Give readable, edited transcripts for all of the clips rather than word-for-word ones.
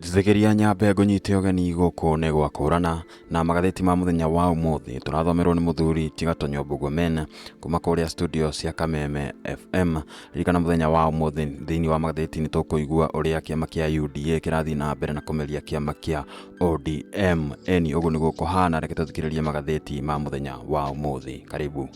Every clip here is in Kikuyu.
Njĩtĩkĩria nyambe ngũnyite ũgeni gũkũ nĩ gwa kũrana na magathĩti ma mũthenya wa ũmũthĩ tũrathomerwo nĩ mũthuri Tigatonyo Mbugua-Men kuma kũrĩa studio cia Kameme FM. Ririkana mũthenya wa ũmũthĩ thĩinĩ wa magathĩti nĩ tũkũigua ũrĩa kĩama kĩa UDA kĩrathiĩ na mbere na kũmeria kĩama kĩa ODM. Eni ũguo nĩguo kũhana, reke tũthikĩrĩrie magathĩti ma mũthenya wa ũmũthĩ. Karibu.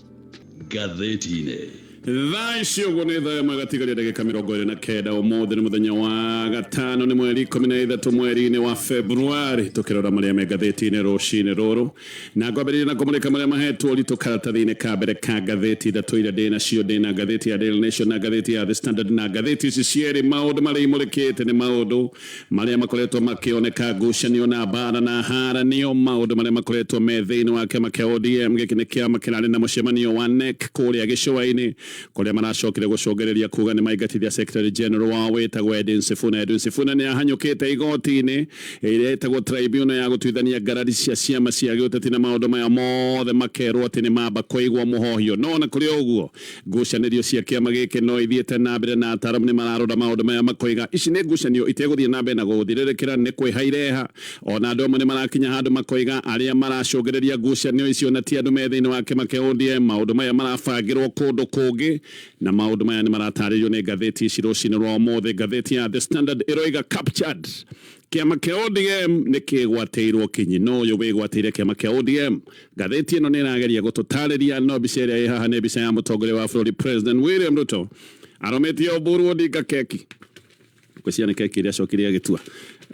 Ngathĩti-inĩ. Thaa ici ũguo nĩ thaa ĩmwe gatigaria ndagĩka 29. Ũmũthĩ nĩ mũthenya wa gatano, nĩ mweri 13 mweri-inĩ wa Februari. Tũkĩrora marĩa me ngathĩti-inĩ rũcinĩ rũrũ, na ngwambĩrĩria na kũmũrĩka marĩa mahetwo ũritũ karatathi-inĩ ka mbere ka ngathĩti ithatũ iria ndĩ nacio. Ndĩ na ngathĩti ya Daily Nation na ngathĩti ya The Standard, na ngathĩti ici cierĩ maũndũ marĩa imũrĩkĩte nĩ maũndũ marĩa makoretwo makĩoneka ngucanio na mbara na haranio, maũndũ marĩa makoretwo me thĩinĩ wa kĩama kĩa ODM. Gĩkĩ nĩ kĩama kĩrarĩ na mũcemanio wa NEC kũrĩa gĩcũa-inĩ, kũrĩa maracokire gũcũngĩrĩria kuga nĩ maingatithia Secretary General wao wĩtagwo Edwin Sifuna. Edwin Sifuna nĩ ahanyũkĩte igoti-inĩ ĩrĩa ĩtagwo tribunal ya gũtuithania ngarari cia ciama cia gĩũteti, na maũndũ maya mothe makerwo atĩ nĩ mamba kũigwo mũhohio. No ona kũrĩ ũguo, Ngucanĩrio cia kĩama gĩkĩ no ithiĩte na mbere na ataaramu nĩ mararora maũndũ maya makoiga ici nĩ ngucanio itegũthiĩ na mbere na gũthirĩrĩkĩra nĩ kwĩha ireha. O na andũ amwe nĩ marakinya handũ makoiga arĩa maracũngĩrĩria ngucanio icio na ti andũ me thĩinĩ wa kĩama kĩa ODM. Maũndũ maya marabangĩrwo kũndũ kũngĩ na maũndũ maya nĩ maratarĩrio nĩ ngathĩti ici rũcinĩ rwa ũmũthĩ. Ngathĩti ya The Standard ĩroiga captured Kĩama kĩa ODM nĩ kĩgwatĩirwo kinyi. Nũ ũyũ wĩgwatĩire kĩama kĩa ODM? Ngathĩti ĩno nĩ ĩrageria gũtũtarĩria, no mbica ĩrĩa ĩ haha nĩ mbica ya mũtongoria wa bũrũri President William Ruto arũmĩtie Oburu Odinga keki. Ngwĩciria nĩ keki ĩrĩa acokire agĩtua.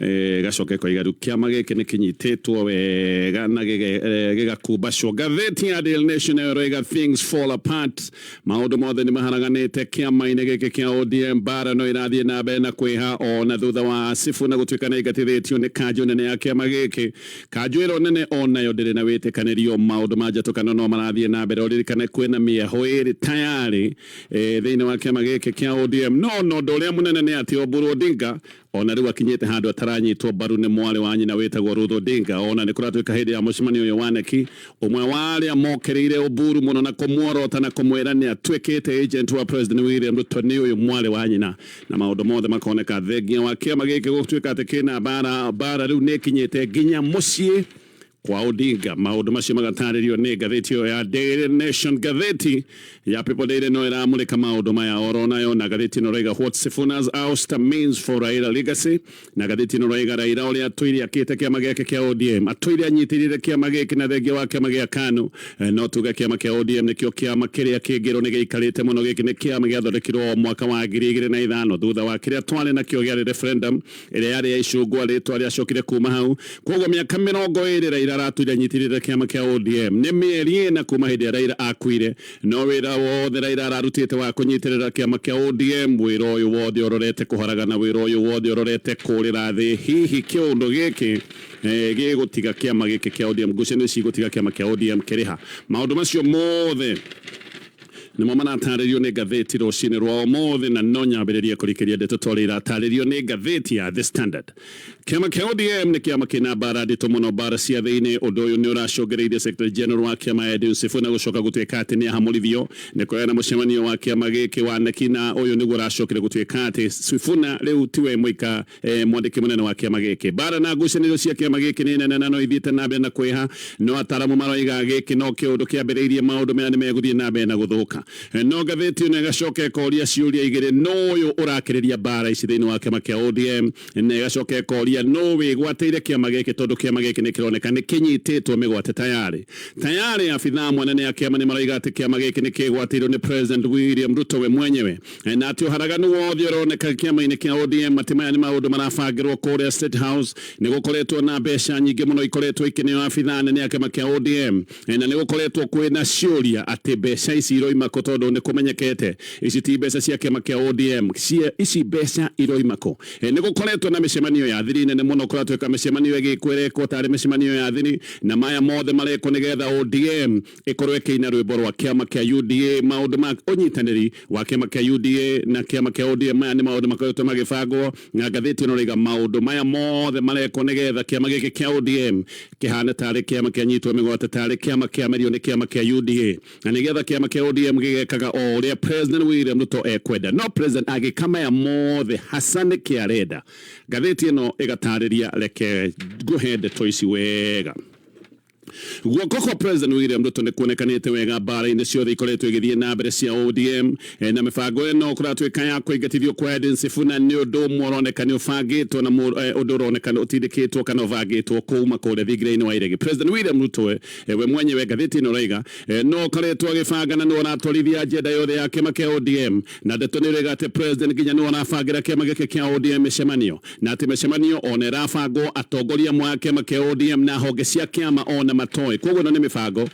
Ĩgacoka ĩkoiga rĩu kĩama gĩkĩ nĩ kĩnyitĩtwo wega na gĩgakumbacwo. Ngathĩti ya Daily Nation nayo ĩroiga things fall apart. Maũndũ mothe nĩ maharaganĩte kĩama-inĩ gĩkĩ kĩa ODM. Mbaara no ĩrathiĩ na mbere na kwĩha o na thutha wa Sifuna gũtuĩka nĩ aingatithĩtio nĩ kanjũ nene ya kĩama gĩkĩ. Kanjũ ĩro nene o nayo ndĩrĩ na wĩtĩkanĩrio. Maũndũ ma njatũkano no marathiĩ na mbere. Ũririkane kwĩna mĩehũ ĩrĩ tayarĩ thĩinĩ wa kĩama gĩkĩ kĩa ODM. No ona ũndũ ũrĩa mũnene nĩ atĩ Oburu Odinga O na rĩu akinyĩte handũ ataranyitwo mbaru nĩ mwarĩ wa nyina wĩtagwo Ruth Odinga. O na nĩ kũratuĩka hĩndĩ ya mũcemanio ũyũ wa NEC, ũmwe wa arĩa mokĩrĩire Oburu mũno na kũmuorota na kũmwĩra nĩ atuĩkĩte agent wa President William Ruto nĩ ũyũ mwarĩ wa nyina. Na maũndũ mothe makoneka thengia wa kĩama gĩkĩ gũtuĩka atĩ kĩna mbara, mbara rĩu nĩ ĩkinyĩte nginya mũciĩ kwa Odinga. Maũndũ macio magatarĩrio nĩ ngathĩti ĩyo ya Daily Nation. Ngathĩti ya People Daily no ĩramũrĩka maũndũ maya oro nayo, na ngathĩti ĩno ĩroiga what Sifuna's ouster means for Raila legacy, na ngathĩti ĩno ĩroiga Raila ũrĩa atũire akĩte kĩama gĩake kĩa ODM, atũire anyitĩrĩire kĩama gĩkĩ na thengia wa kĩama gĩa KANU. No tuge kĩama kĩa ODM nĩkĩo kĩama kĩrĩa kĩngĩrwo nĩ gĩikarĩte mũno. Gĩkĩ nĩ kĩama gĩathondekirwo mwaka wa 2005 thutha wa kĩrĩa twarĩ nakĩo gĩarĩ referendum ĩrĩa yarĩ ya icungwa, rĩtwa rĩacokire kuma hau. Kwoguo mĩaka 20 Raila aratũire anyitĩrĩire kĩama kĩa ODM. Nĩ mĩeri ĩna kuma hĩndĩ ĩrĩa Raila akuire, no wĩra wothe Raila ararutĩte wa kũnyitĩrĩra kĩama kĩa ODM, wĩra ũyũ wothe ũrorete kũharagana, wĩra ũyũ wothe ũrorete kũrĩra thĩ. Hihi kĩũndũ gĩkĩ gĩgũtiga kĩama gĩkĩ kĩa ODM, ngucanio ici igũtiga kĩama kĩa ODM kĩrĩ ha? Maũndũ macio mothe nĩmo maratarĩrio nĩ ngathĩti rũcinĩ rwa ũmũthĩ, na no nyambĩrĩrie kũrikĩria ndeto ta ũrĩa iratarĩrio nĩ ngathĩti ya The Standard. Kĩama kĩa ODM nĩ kĩama kĩna mbara nditũ mũno, mbara cia thĩinĩ. Ũndũ ũyũ nĩ ũracũngĩrĩirie Secretary General wa kĩama Edwin Sifuna gũcoka gũtuĩka atĩ nĩ ahamũrithio. Nĩ kũrĩ na mũcemanio wa kĩama gĩkĩ wa NEC, na ũyũ nĩguo ũracokire gũtuĩka atĩ Sifuna rĩu tiwe mũika mwandĩki mũnene wa kĩama gĩkĩ. Mbara na ngucanĩrio cia kĩama gĩkĩ nĩ nene na no ithiĩte na mbere na kwĩha, no ataramu maroiga gĩkĩ no kĩũndũ kĩambĩrĩirie, maũndũ maya nĩ megũthiĩ na mbere na gũthũka. No ngathĩti ĩno ĩgacoka ĩkoria ciũria igĩrĩ: nũ ũyũ ũrakĩrĩria mbara ici thĩinĩ wa kĩama kĩa ODM? Na ĩgacoka ĩkoria nũ wĩgwatĩire kĩama gĩkĩ, tondũ kĩama gĩkĩ nĩ kĩroneka nĩ kĩnyitĩtwo mĩgwate tayarĩ. Tayarĩ abithaa mwanene a kĩama nĩ maroiga atĩ kĩama gĩkĩ nĩ kĩgwatĩirwo nĩ President William Ruto we mwenyewe, na atĩ ũharaganu wothe ũroneka kĩama-inĩ kĩa ODM atĩ maya nĩ maũndũ marabangĩrwo kũrĩa State House. Nĩ gũkoretwo na mbeca nyingĩ mũno ikoretwo ikĩneo abithaa anene a kĩama kĩa ODM, na nĩ gũkoretwo kwĩna ciũria atĩ mbeca ici iroima kũ, tondũ nĩ kũmenyekete ici ti mbeca cia kĩama kĩa ODM, ici mbeca iroima kũ? Nĩ gũkoretwo na mĩcemanio ya thiri nene mũno, kũratuĩka mĩcemanio ĩgĩkwo ĩrekwo tarĩ mĩcemanio ya thiri, na maya mothe marekwo nĩgetha ODM ĩkorwo ĩkĩina rwĩmbo rwa kĩama kĩa UDA. Maũndũ ma ũnyitanĩri wa kĩama kĩa UDA na kĩama kĩa ODM, maya nĩ maũndũ makoretwo magĩbangwo, na ngathĩti ĩno ĩroiga maũndũ maya mothe marekwo nĩgetha kĩama gĩkĩ kĩa ODM kĩhane tarĩ kĩama kĩanyitwo mĩgwate, tarĩ kĩama kĩamerio nĩ kĩama kĩa UDA, na nĩgetha kĩama kĩa ODM Gĩgekaga o ũrĩa President William Ruto ekwenda. No President agĩka maya mothe hasa nĩkĩ arenda? Ngathĩti ĩno ĩgatarĩria. Reke ngũhe ndeto ici wega. Guoko kwa President William Ruto nĩ kuonekanĩte wega mbara-inĩ ciothe ikoretwo igĩthiĩ na mbere cia ODM, na mĩbango ĩno kũratuĩka ya kũingatithio kwa Edwin Sifuna nĩ ũndũ ũmwe ũroneka nĩ ũbangĩtwo na ũndũ ũroneka nĩ ũtindĩkĩtwo kana ũbangĩtwo kuma kũrĩa thingira-inĩ wa iregi. President William Ruto we mwenyewe, ngathĩti ĩno ĩroiga, no ũkoretwo agĩbanga na nĩwe ũratwarithia agenda yothe ya kĩama kĩa ODM. Na ndeto nĩ ĩroiga atĩ President nginya nĩwe ũrabangĩra kĩama gĩkĩ kĩa ODM mĩcemanio, na atĩ mĩcemanio ona ĩrabangwo atongoria amwe a kĩama kĩa ODM na honge cia kĩama ona matoĩ. Koguo ĩno nĩ mĩbango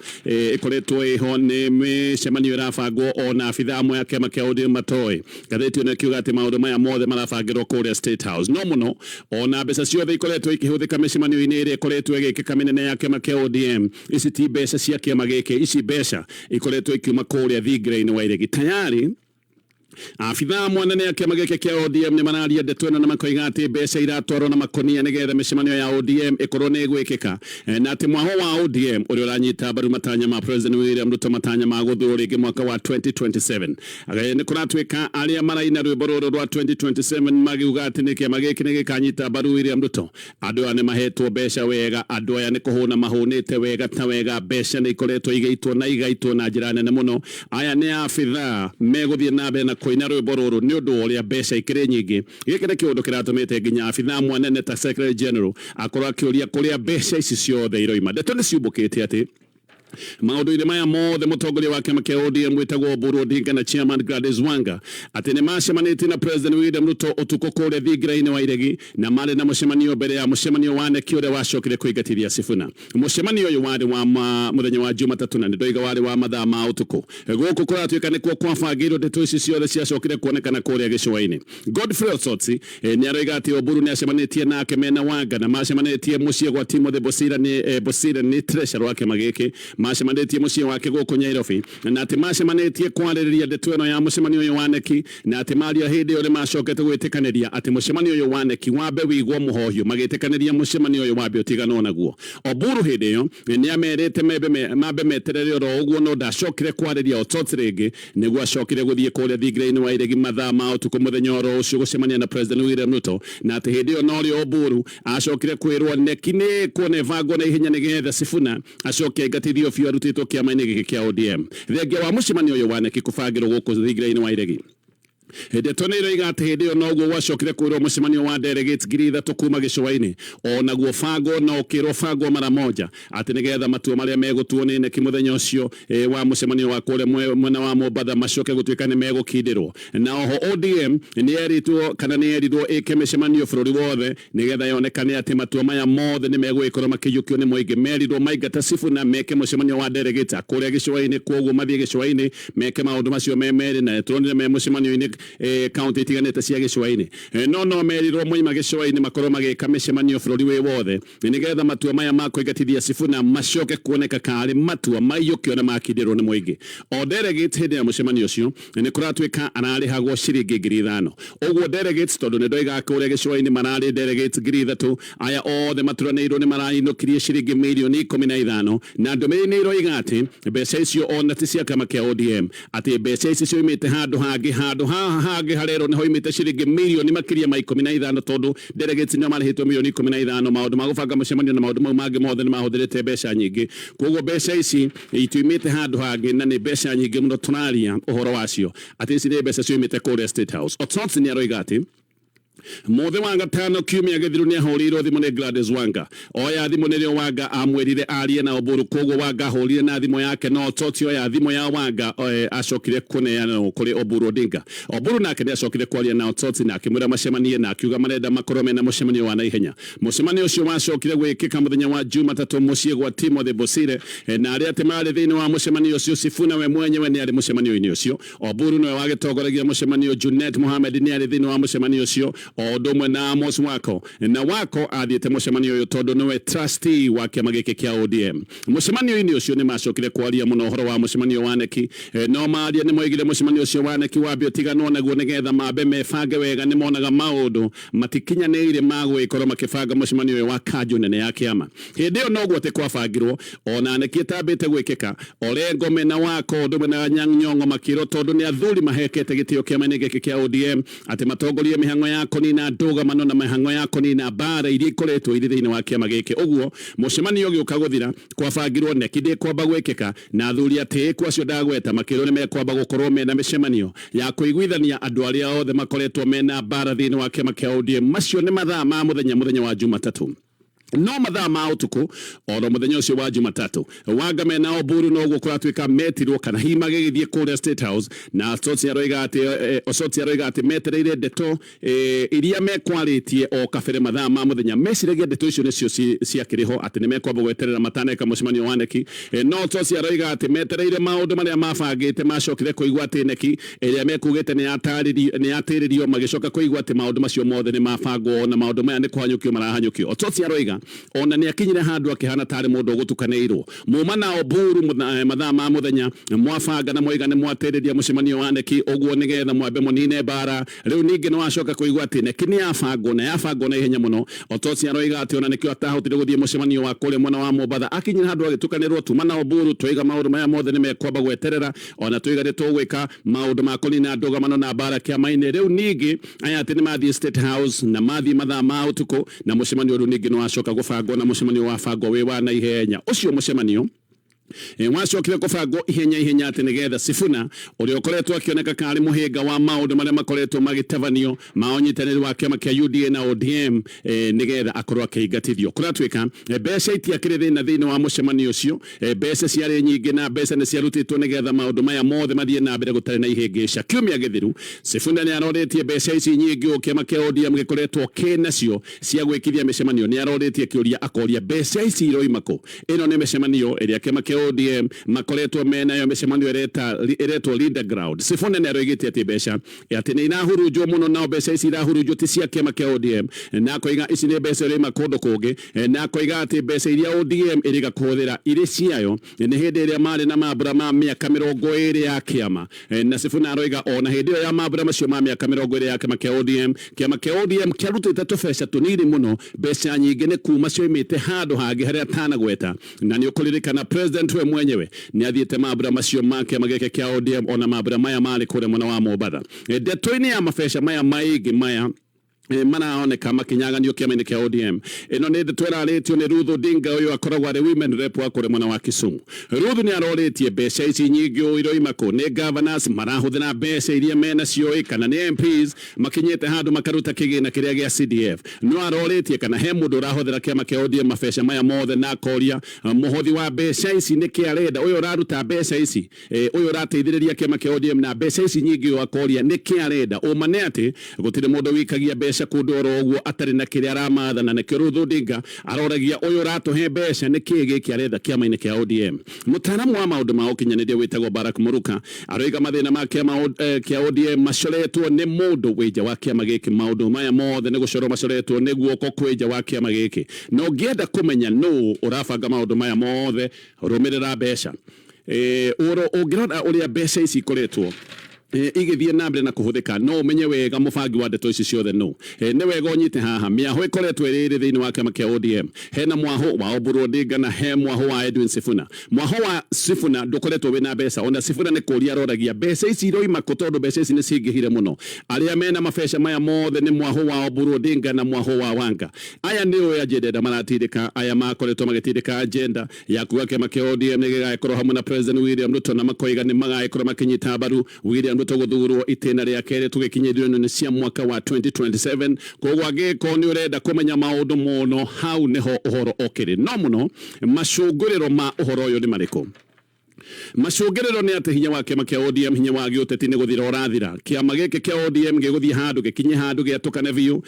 ĩkoretwo ĩho, nĩ mĩcemanio ĩrabangwo ona abithaa amwe a kĩama kĩa ODM matoĩ. Ngathĩti ĩno ĩkiuga atĩ maũndũ maya mothe marabangĩrwo kũrĩa State House. No mũno ona mbeca ciothe ikoretwo ikĩhũthĩka mĩcemanio-inĩ ĩrĩa ĩkoretwo ĩgĩkĩka mĩnene ya kĩama kĩa ODM, ici ti mbeca cia kĩama gĩkĩ, ici mbeca ikoretwo ikiuma kũrĩa thingira-inĩ wa iregi. Tayari abithaa mwanene a kĩama gĩkĩ kĩa ODM nĩ mararia ndeto ĩno na makoiga atĩ mbeca iratwarwo na makonia nĩgetha mĩcemanio ya ODM ĩkorwo nĩ ĩgwĩkĩka, na atĩ mwaho wa ODM ũrĩa ũranyita mbaru matanya ma President William Ruto, matanya ma gũthurwo rĩngĩ mwaka wa 2027. Nĩ kũratuĩka arĩa maraina rwĩmbo rũrũ rwa 2027 magiuga atĩ nĩ kĩama gĩkĩ nĩ gĩkanyita mbaru William Ruto, andũ aya nĩ mahetwo mbeca wega, andũ aya nĩ kũhũna mahũnĩte wega ta wega. Mbeca nĩ ikoretwo igaitwo na igaitwo na njĩra nene mũno. Aya nĩ abithaa megũthiĩ na mbere na kũina rwĩmbo rũrũ nĩ ũndũ wa ũrĩa mbeca ikĩrĩ nyingĩ. Gĩkĩ nĩ kĩũndũ kĩratũmĩte nginya abithaa mwanene ta Secretary General akorwo akĩũria kũrĩa mbeca ici ciothe iroima. Ndeto nĩ ciumbũkĩte atĩ maũndũ-inĩ maya mothe mũtongoria wa kĩama kĩa ODM wĩtagwo Oburu Odinga na chairman Gladys Wanga atĩ nĩ macemanĩtie na President William Ruto ũtukũ kũrĩa thingira-inĩ wa iregi, na marĩ na mũcemanio mbere ya mũcemanio wa neki ũrĩa wacokire kũingatithia Sifuna. Mũcemanio ũyũ warĩ wa mũthenya wa Jumatatũ na nĩ ndoiga warĩ wa mathaa ma ũtukũ. Gũkũ kũratuĩka nĩkuo kwabangĩirwo ndeto ici ciothe ciacokire kuonekana kũrĩa gĩcũa-inĩ. Godfrey Osotsi nĩ aroiga atĩ Oburu nĩ acemanĩtie nake mena Wanga, na macemanĩtie mũciĩ gwa Timothy Bosire. Nĩ Bosire nĩ treasurer wa kĩama gĩkĩ. Macemanĩtie mũciĩ wake gũkũ Nairobi, na atĩ macemanĩtie kwarĩrĩria ndeto ĩno ya mũcemanio ũyũ wa neki, na atĩ maria hĩndĩ ĩyo nĩ macokete gwĩtĩkanĩria atĩ mũcemanio ũyũ wa neki wambe wĩigwo mũhohio. Magĩtĩkanĩria mũcemanio ũyũ wambe ũtiganwo naguo. Oburu hĩndĩ ĩyo nĩ amerĩte mambe meterere oro ũguo, no ndacokire kwarĩria Osotsi rĩngĩ. Nĩguo acokire gũthiĩ kũrĩa thingira-inĩ wa iregi mathaa ma ũtukũ mũthenya oro ũcio gũcemania na President William Ruto, na atĩ hĩndĩ ĩyo norĩo Oburu acokire kwĩrwo neki nĩ ĩkwo na ĩbangwo na ihenya nĩgetha Sifuna acoke aingatithio biũ arutĩtwo kĩama-inĩ gĩkĩ kĩa ODM. Thengia wa mũcemanio ũyũ wa neki kũbangĩrwo gũkũ thingira-inĩ wa iregi, ndeto nĩ iroiga atĩ hĩndĩ ĩyo noguo gwacokire kwĩrwo mũcemanio wa delegates 3,000 kuma gĩcũa-inĩ onaguo bangwo, na ũkĩrwo bangwo mara moja, atĩ nĩgetha matua marĩa megũtuo nĩ neki mũthenya ũcio wa mũcemanio wa kũrĩa mwena wa Mombatha macoke gũtuĩka nĩ megũkindĩrwo. Na oho ODM nĩ yeritwo kana nĩ yerirwo ĩke mĩcemanio bũrũri wothe nĩgetha yonekane atĩ matua maya mothe nĩ megũgĩkorwo makĩiyũkio nĩ mũingĩ. Merirwo maingata Sifuna meke mũcemanio wa delegates kũrĩa gĩcũa-inĩ, kwoguo mathiĩ gĩcũa-inĩ meke maũndũ macio me merĩ, na turonire me mũcemanio-inĩ kaunti itiganĩte cia gĩcũa-inĩ. No merirwo moima gĩcũa-inĩ makorwo magĩka mĩcemanio bũrũri wĩ wothe nĩgetha matua maya ma kũingatithia Sifuna macoke kuoneka karĩ matua maiyũkio na makindĩrwo nĩ mũingĩ. O delegates hĩndĩ ya mũcemanio ũcio nĩ kũratuĩka ararĩhagwo ciringi 5,000 ũguo delegates, tondũ nĩ ndoiga kũrĩa gĩcũa-inĩ mararĩ delegates 3,000. Aya othe maturanĩirwo nĩ marainũkirie ciringi mirioni 15, na ndũmĩrĩri nĩ iroiga atĩ mbeca icio ona ti cia kĩama kĩa ODM, atĩ mbeca ici cioimĩte handũ hangĩ. Handũ haha hangĩ harerwo nĩ hoimĩte ciringi mirioni makĩria ma 15, tondũ delegates nĩo marĩhĩtwo mirioni 15. Maũndũ ma gũbanga mũcemanio na maũndũ mau mangĩ mothe nĩ mahũthĩrĩte mbeca nyingĩ, koguo mbeca ici ituimĩte handũ hangĩ na nĩ mbeca nyingĩ mũno tũraria ũhoro wacio, atĩ ici nĩ mbeca cioimĩte kũrĩa State House. Osotsi nĩ aroiga atĩ mũthĩ wa gatano kiumia gĩthiru nĩ ahũrĩirwo thimũ nĩ Gladys Wanga. Oya thimũ nĩrĩo Wanga amwĩrire arie na Oburu, koguo Wanga ahũrire na thimũ yake, no Osotsi oya thimũ ya Wanga acokire kũneanwo kũrĩ Oburu Odinga. Oburu nake nĩ acokire kwaria na Osotsi na akĩmwĩra macemanie, na akiuga marenda makorwo mena mũcemanio wa naihenya. Mũcemanio ũcio wacokire gwĩkĩka mũthenya wa Jumatatũ mũciĩ gwa Timothy Bosire, na arĩa atĩ marĩ thĩinĩ wa mũcemanio ũcio, Sifuna we mwenyewe nĩ arĩ mũcemanio-inĩ ũcio, Oburu nĩwe wagĩtongoragia mũcemanio, Junet Mohamed nĩ arĩ thĩinĩ wa mũcemanio ũcio. O ũndũ ũmwe na Amos Wako, na Wako athiĩte mũcemanio ũyũ tondũ nĩwe trustee wa kĩama gĩkĩ kĩa ODM. Mũcemanio-inĩ ũcio nĩ macokire kwaria mũno ũhoro wa mũcemanio wa neki, no maria nĩ moigire mũcemanio ũcio wa neki wambe ũtiganwo naguo nĩgetha mambe mebange wega. Nĩ monaga maũndũ matikinyanĩire ma gũgĩkorwo makĩbanga mũcemanio ũyũ wa kanjũ nene ya kĩama. Hĩndĩ ĩyo noguo atĩ kwabangirwo ona neki ĩtambĩte gwĩkĩka, Orengo mena Wako ũndũ ũmwe na Anyang' Nyong'o makĩrwo tondũ nĩ athuri mahekete gĩtĩo kĩama-inĩ gĩkĩ kĩa ODM atĩ matongorie mĩhang'o ya kũnina ndũgamano na mĩhang'o ya kũnina mbara iria ikoretwo irĩ thĩinĩ wa kĩama gĩkĩ. Ũguo mũcemanio ũgĩũka gũthira, kwabangirwo neki ndĩkwamba gwĩkĩka, na athuri atĩĩku acio ndagweta makĩrwo nĩ mekwamba gũkorwo mena mĩcemanio ya kũiguithania andũ arĩa othe makoretwo mena mbara thĩinĩ wa kĩama kĩa ODM. Macio nĩ mathaa ma mũthenya, mũthenya wa Jumatatũ. No mathaa ma ũtukũ oro mũthenya ũcio wa Jumatatũ, Wanga mena Oburu noguo kũratuĩka metirwo kana hihi magĩgĩthiĩ kũrĩa State House, na Osotsi aroiga atĩ Osotsi aroiga atĩ metereire ndeto iria mekwarĩtie o kabere mathaa ma mũthenya. Meciragia ndeto icio nĩcio ciakĩrĩ ho, atĩ nĩ mekwamba gweterera mataneka mũcemanio wa neki. No Osotsi aroiga atĩ metereire maũndũ marĩa mabangĩte, macokire kũigua atĩ neki ĩrĩa mekugĩte nĩ yatĩrĩrio, magĩcoka kũigua atĩ maũndũ macio mothe nĩ mabangwo na maũndũ maya nĩ kũhanyũkio marahanyũkio. Osotsi aroiga ona nĩ akinyire handũ akĩhana tarĩ mũndũ ũgũtukanĩirwo. Muma na Oburu mathaa ma mũthenya mwabanga na mwaiga nĩ mwatĩrĩria mũcemanio wa neki ũguo nĩgetha mwambe mũnine mbara. Rĩu ningĩ nĩ wacoka kũigua atĩ neki nĩ yabangwo na yabangwo na ihenya mũno. Osotsi aroiga atĩ ona nĩkĩo atahotire gũthiĩ mũcemanio wa kũrĩa mwena wa Mombatha, akinyire handũ agĩtukanĩrwo. Tuma na Oburu twaiga maũndũ maya mothe nĩ mekwamba gweterera, ona twaiga nĩ tũgwĩka maũndũ ma kũnina ndũgamano na mbara kĩama-inĩ. Rĩu ningĩ aya atĩ nĩ mathiĩ State House na mathiĩ mathaa ma ũtukũ, na mũcemanio rĩu ningĩ nĩ wacoka gũbangwo, na mũcemanio wabangwo wĩ wa naihenya. Ũcio mũcemanio wacokire kũbangwo ihenya ihenya atĩ nĩgetha Sifuna, ũrĩa ũkoretwo akĩoneka karĩ mũhĩnga wa maũndũ marĩa makoretwo magĩtabanio ma ũnyitanĩri wa kĩama kĩa UDA na ODM, nĩgetha akorwo akĩingatithio. Kũratuĩka mbeca itiakĩrĩ thĩna thĩinĩ wa mũcemanio ũcio. Mbeca ciarĩ nyingĩ na mbeca nĩ ciarutĩtwo nĩgetha maũndũ maya mothe mathiĩ na mbere gũtarĩ na ihĩngĩca. Kiumia gĩthiru Sifuna nĩ arorĩtie mbeca ici nyingĩ ũũ kĩama kĩa ODM gĩkoretwo kĩnacio cia gwĩkithia mĩcemanio. Nĩ arorĩtie kĩũria akoria mbeca ici iroima kũ. Ĩno nĩ mĩcemanio ĩrĩa kĩama kĩa ODM makoretwo menayo, mĩcemanio ĩretwo Leader Ground. Sifuna nĩ aroigĩte atĩ mbeca atĩ nĩ irahurunjwo mũno, nao mbeca ici irahurunjwo ti cia kĩama kĩa ODM, na akoiga ici nĩ mbeca iraima kũndũ kũngĩ, na akoiga atĩ mbeca iria ODM ĩrĩga kũhũthĩra irĩ ciayo nĩ hĩndĩ ĩrĩa marĩ na mambura ma mĩaka 20 ya kĩama. Na Sifuna aroiga ona hĩndĩ ĩyo ya mambura macio ma mĩaka 20 ya kĩama kĩa ODM, kĩama kĩa ODM kĩarutĩte tũbeca tũnini mũno, mbeca nyingĩ nĩ kuma cioimĩte handũ hangĩ harĩa atanagweta. Na nĩ ũkũririkana president we mwenyewe nĩ athiĩte mambura macio ma kĩama gĩake kĩa ODM, ona mambura maya marĩ kũrĩa mwena wa Mombatha. Ndeto-inĩ ya mabeca maya maingĩ maya maraoneka makinyaganio kĩama-inĩ kĩa ODM, ĩno nĩ ndeto ĩrarĩtio nĩ Ruth Odinga. Ũyũ akoragwo arĩ women rep wa kũrĩa mwena wa Kisumu. Ruth nĩ arorĩtie mbeca ici nyingĩ ũũ iroima kũ. Nĩ governors marahũthĩra mbeca iria menacio ĩ, kana nĩ MPs makinyĩte handũ makaruta kĩgĩna kĩrĩa gĩa CDF? No arorĩtie kana he mũndũ ũrahũthĩra kĩama kĩa ODM mabeca maya mothe, na akoria mũhothi wa mbeca ici nĩkĩ arenda. Ũyũ ũraruta mbeca ici, ũyũ ũrateithĩrĩria kĩama kĩa ODM na mbeca ici nyingĩ ũyũ, akoria nĩkĩ arenda. Ũma nĩ atĩ gũtirĩ mũndũ wikagia mbeca kũndũ oro ũguo atarĩ na kĩrĩa aramatha, na nĩkĩo Ruth Odinga aroragia ũyũ ũratũhe mbeca nĩkĩ gĩkĩ aretha kĩama-inĩ kĩa ODM. Mũtaaramu wa maũndũ ma ũkinyanĩria wĩtagwo Barak Muruka aroiga mathĩna ma kĩama kĩa ODM macoretwo nĩ mũndũ wĩ nja wa kĩama gĩkĩ. Maũndũ maya mothe nĩ gũcorwo macoretwo nĩ guoko kwĩ nja wa kĩama gĩkĩ, na ũngĩenda kũmenya nũ ũrabanga maũndũ maya mothe, rũmĩrĩra mbeca. Ũrĩa ũngĩrora ũrĩa mbeca ici ikoretwo igĩthiĩ na mbere na kũhũthĩka, no ũmenye wega mũbangi wa ndeto ici ciothe no. Nĩ wega ũnyite haha mĩahũ ĩkoretwo ĩrĩ ĩrĩ thĩinĩ wa kĩama kĩa ODM. Hena mwahũ wa Oburu Odinga na he mwahũ wa Edwin Sifuna. Mwahũ wa Sifuna ndũkoretwo wĩna mbeca. Ona Sifuna nĩ kũria aroragia mbeca ici iroima kũ, tondũ mbeca ici nĩ cingĩhire mũno. Arĩa mena mabeca maya mothe nĩ mwahũ wa Oburu Odinga na mwahũ wa Wanga. Aya nĩ ũĩ agenda ĩrĩa maratindĩka. Aya makoretwo magĩtindĩka agenda ya kuga kĩama kĩa ODM nĩ gĩgagĩkorwo hamwe na President William Ruto, na makoiga nĩ magagĩkorwo makĩnyita mbaru William Ruto gũthurwo itĩna rĩa kerĩ tũgĩkinya ithurano-inĩ cia mwaka wa 2027. Koguo angĩgĩkorwo nĩ ũrenda kũmenya maũndũ mũno, hau nĩho ũhoro ũkĩrĩ. No mũno macũngũrĩro ma ũhoro ũyũ nĩ marĩkũ? Macũngĩrĩro nĩ atĩ hinya wa kĩama kĩa ODM, hinya wa gĩũteti nĩ gũthira ũrathira. Kĩama gĩkĩ kĩa ODM gĩgũthiĩ handũ gĩkinye handũ gĩatũkane biũ,